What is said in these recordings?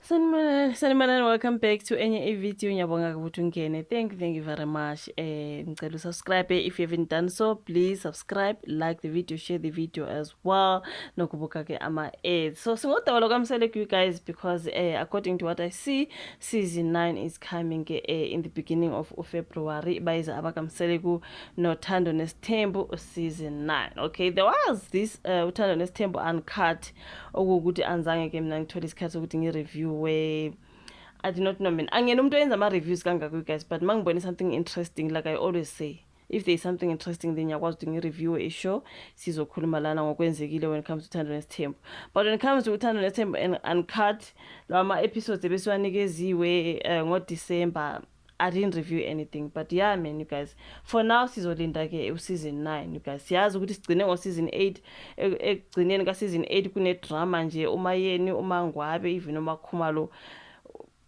Sanibonani, sanibonani, welcome back to enye i-video. Ngiyabonga ukuthi ungene. Thank you very much. Ngicela usubscribe if you haven't done so. Please subscribe, like the video, share the video as well. Nokubuka ke ama ads. So singodaba lokaMseleku, you guys, because according to what I see, season 9 is coming ke in the beginning of February. Bayiza abakaMseleku noThando Nesithembu season 9. Okay, there was this Uthando Nesithembu Uncut, okuwukuthi anzange ke mina ngithole isikhathi sokuthi ngireviewe. I do not know, man. Angiyena umuntu oyenza ama-reviews kangako, you guys, but uma ngibone something interesting, like I always say, if there is something interesting, then ngiyakwazi ukuthi ngireviewe i-show, sizokhuluma lana ngokwenzekile when it comes to Uthando Nesithembu. But when it comes to Uthando Nesithembu and Uncut, lawa ma-episodes ebesiwanikeziwe ngoDecember, I didn't review anything. But yeah, man, you guys, for now sizolinda ke useason 9, you guys. Siyazi ukuthi sigcine ngo-season 8. Ekugcineni ka-season 8 kune-drama nje, uMaYeni, uMaNgwabe, even uMaKhumalo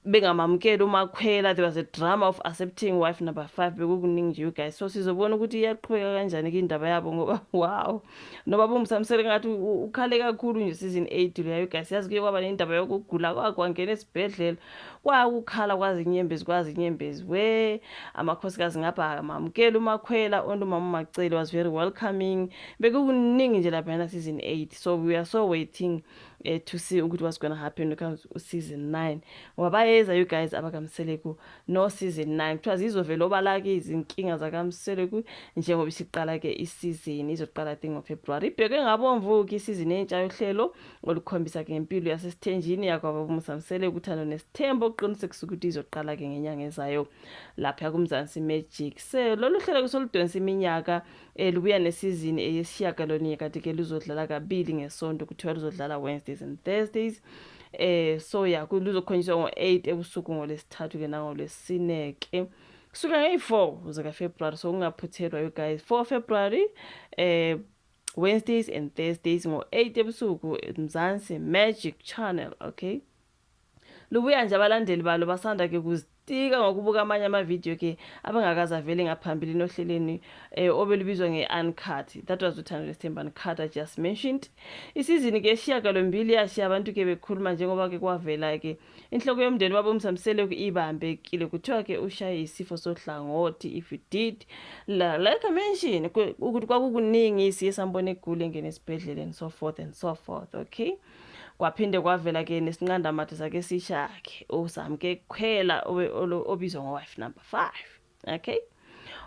bengamamukeli uMaKhwela. There was a drama of accepting wife number 5. Bekukuningi nje, you guys, so sizobona ukuthi iyaqhubeka kanjani ke indaba yabo, ngoba wow, noba uMusa Mseleku ngathi ukhale kakhulu nje season 8 leyo, you guys. Yazi kuye kwaba nendaba yokugula kwakhe, wangena esibhedlela, kwakukhala kwazinyembezi, kwazinyembezi we amakhosikazi ngapha akamamukeli uMaKhwela. Only umama uMaCele was very welcoming. Bekukuningi nje laphayana season 8, so we are so waiting to see ukuthi what's gonna happen when it comes to season 9, ngoba bayeza, you guys, abakaMseleku no season 9. Kuthiwa zizovela obala-ke izinkinga zakaMseleku njengoba isiqala-ke isizini, izoqala, I think, ngoFebruary. Ibhekwe ngabomvu-ke isizini entsha yohlelo olukhombisa-ke ngempilo yasesithenjini yakwababuMusa Mseleku, Uthando Nesithembu, okuqinisekisa ukuthi izoqala-ke ngenyanga ezayo lapha kuMzansi Magic. Se lolu hlelo kusoludonsa iminyaka, lubuya nesizini eyesishiyagalolunye, kanti-ke luzodlala kabili ngesonto. Kuthiwa luzodlala Wednesdays and Thursdays. So ya, luzokhonjiswa ngo-8 ebusuku ngolwesithathu-ke nangolwesine-ke, kusuka ngeyi-4 zikaFebruary. So kungaphuthelwa, you guys, 4 February, Wednesdays and Thursdays ngo-8 ebusuku, Mzansi Magic Channel, okay? Lubuya nje abalandeli balo basanda ke kuzitika ngokubuka amanye amavidiyo ke abangakaze avele ngaphambilini ohlelweni obelubizwa nge-Uncut. That was Uthando Nesithembu Uncut I just mentioned. Isizini ke esishiyagalombili yashiya abantu ke bekhuluma njengoba ke kwavela ke inhloko yomndeni wabo uMusa Mseleku ibambekile, kuthiwa ke ushaye isifo sohlangothi. If you did la, like I mentioned ukuthi kwakukuningi, siye sambona egula, engene esibhedlela and so forth and so forth, okay? Kwaphinde kwavela ke nesinqandamathe sakhe esishakhe uSamke Khwela, obizwa ngo-wife number 5, okay,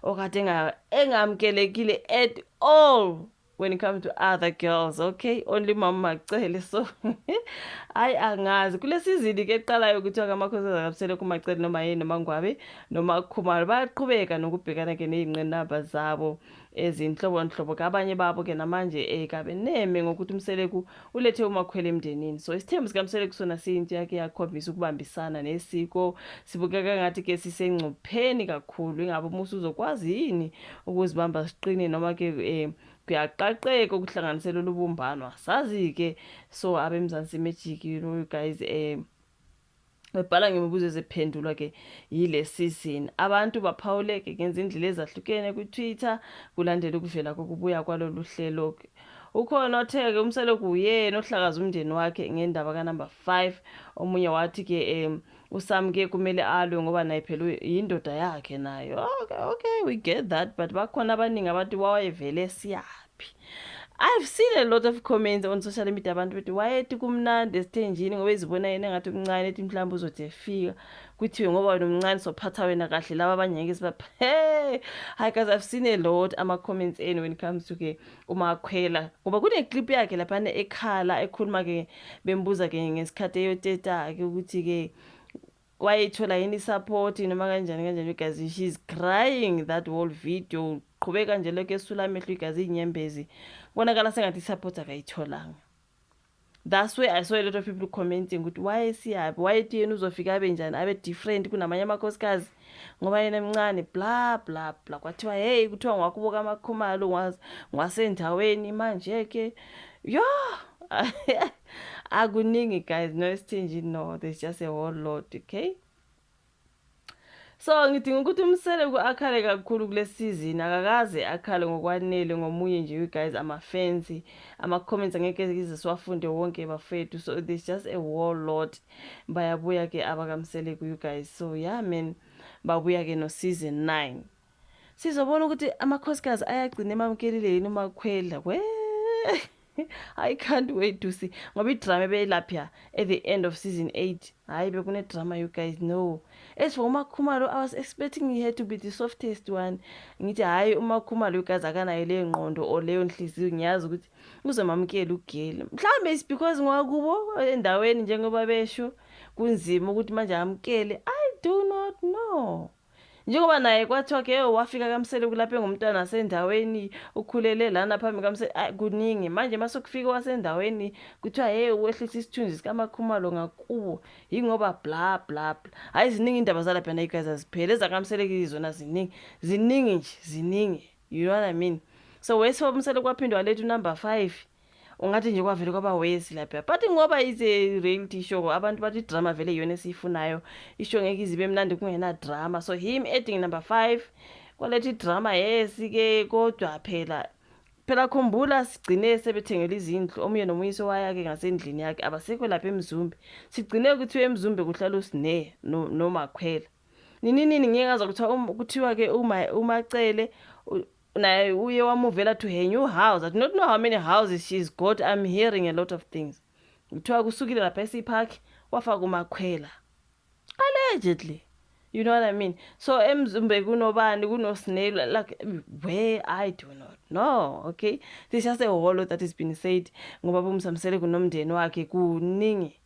okade engamkelekile at all when it comes to other girls, okay, only Mama MaCele. So hayi, angazi kule sizini ke eqalayo ukuthi amakhosikazi akaMseleku, kuMaCele noma yini, noma Ngwabe noma Khumalo, bayaqhubeka nokubhekana ke nezingqinamba zabo ezinhlobonhlobo. Kabanye babo ke namanje kabe neme ngokuthi uMseleku ulethe uMaKhwela emndenini. So isithembu sikaMseleku sona siyinto yakhe yakhombisa ukubambisana nesiko, sibukeka ngathi ke sisengcupheni kakhulu. Ingabe uMusa uzokwazi yini ukuzibamba siqine, noma ke kuyaqaqeka ukuhlanganisela olubumbano? Asazi-ke. So abeMzansi Magic, you guys, bebhala ngemibuzo eziphendulwa ke yile season. Abantu baphawuleke ngezindlela ezahlukene ku-Twitter kulandela ukuvela kokubuya kwalolu hlelo. Ukhona othe-ke uMseleku uyena ohlakaza umndeni wakhe ngendaba ka-number 5. Omunye wathi-ke uSamke kumele alwe ngoba naye phela yindoda yakhe nayo. Okay, we get that, but bakhona abaningi abantu wawayevele siyaphi. I've seen a lot of comments on social media, abantu bethi wayethi kumnandi esithenjini ngoba ezibona yena engathi umncane, ethi mhlawumbe uzothi efika kuthiwe ngoba wena umncane sophatha wena kahle, laba abanye ngeke sibaphe. Hey, hi guys, I've seen a lot ama comments enu when it comes to ke uMaKhwela, ngoba kune clip yakhe laphana ekhala ekhuluma ke, bembuza ke ngesikhathi eyoteta ke ukuthi ke wayethola yini support noma kanjani kanjani. Igazi, she's crying that whole video, qhubeka nje lokho esula amehlo, igazi, inyembezi, kubonakala sengathi i-support akayitholanga. That's why I saw a lot of people commenting ukuthi wayesiyaphi, wayethi yena uzofika abe njani, abe different kunamanye amakhosikazi ngoba yena emncane, bla bla bla. Kwathiwa hey, kuthiwa ngwakubuka amaKhumalo ngwasendaweni manje ke yo akuningi, guys. No, isithenjini, no, there's just a whole lot, okay? So ngidinga ukuthi uMseleku akhale kakhulu kule season, akakaze akhale ngokwanele ngomunye nje, you guys, ama-fans, ama-comments angeke ngize siwafunde wonke, bafethu. So there's just a whole lot. Bayabuya ke abakaMseleku, you guys. So yeah man, babuya ke no season 9. Sizobona ukuthi amakhosikazi ayagcina emamkelile yini uMakhwela. We, I can't wait to see, ngoba idrama ebeyilapha at the end of season 8, hayi, bekune-drama, you guys know. As for uMakhumalo, I was expecting her to be the softest one. Ngithi hhayi, uMakhumalo, you guys, akanayo leyo ngqondo or leyo nhliziyo. Ngiyazi ukuthi uzomamukela ugeli. Mhlawumbe it's because ngwakubo endaweni, njengoba besho, kunzima ukuthi manje amukele. I do not know, njengoba naye kwathiwa ke wafika kaMseleku lapho engumntwana wasendaweni, ukhulele lana phambi kaMsele. Kuningi manje masokufika wasendaweni, kuthiwa hey, wehlisa isithunzi sikaMakhumalo ngakubo, yingoba bla bla bla. Hayi, ziningi indaba zalapha na, guys, aziphele. EzakaMseleku zona ziningi, ziningi nje, ziningi, you know what I mean? So wese uMseleku kwaphindwa waletha unumber 5, ungathi nje kwavele kwaba wesi lapha. But ngoba is a reality show, abantu bathi idrama vele iyona esiyifunayo. Ishow ngeke izibe mnandi kungena drama. So him adding number 5 kwaletha idrama, yes ke. Kodwa phela phela khumbula, sigcine sebethengela izindlu, omunye nomunye sowaya-ke ngasendlini yakhe, abasekho lapha eMzumbe. Sigcine kuthiwa eMzumbe kuhlala uSine noMakhwela. Nini nini, ngike ngazwa kuthiwa kuthiwa-ke uma uMacele naye uye wamuvela to her new house. I do not know how many houses she's got. I'm hearing a lot of things. Kuthiwa kusukile lapha esipark, wafaka uMakhwela, allegedly, you know what I mean? So eMzumbe kunobani? KunoSnail. Like, where? I do not know. Okay, there's just a whole lot that has been said ngoba uMusa Mseleku nomndeni wakhe. Kuningi,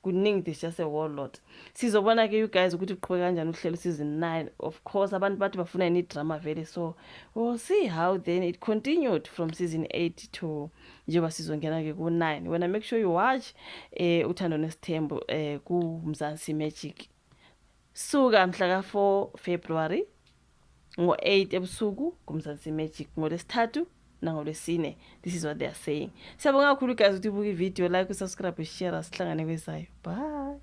kuningi, there's just a whole lot. Sizobona ke, you guys, ukuthi kuqhubeka kanjani uhlelo season 9. Of course abantu bathi bafuna yini idrama vele, so we'll see how then it continued from season 8 to njengoba sizongena ke ku-9. Wena make sure you watch Uthando Nesithembu ku Mzansi Magic, suka mhla ka-4 February ngo-8 ebusuku kuMzansi Magic, ngolwesithathu nangolwesine. This is what they are saying. Siyabonga kakhulu, guys, ukuthi ubuke ivideo. Like, usubscribe, ushare. Sihlangane kwezayo. Bye.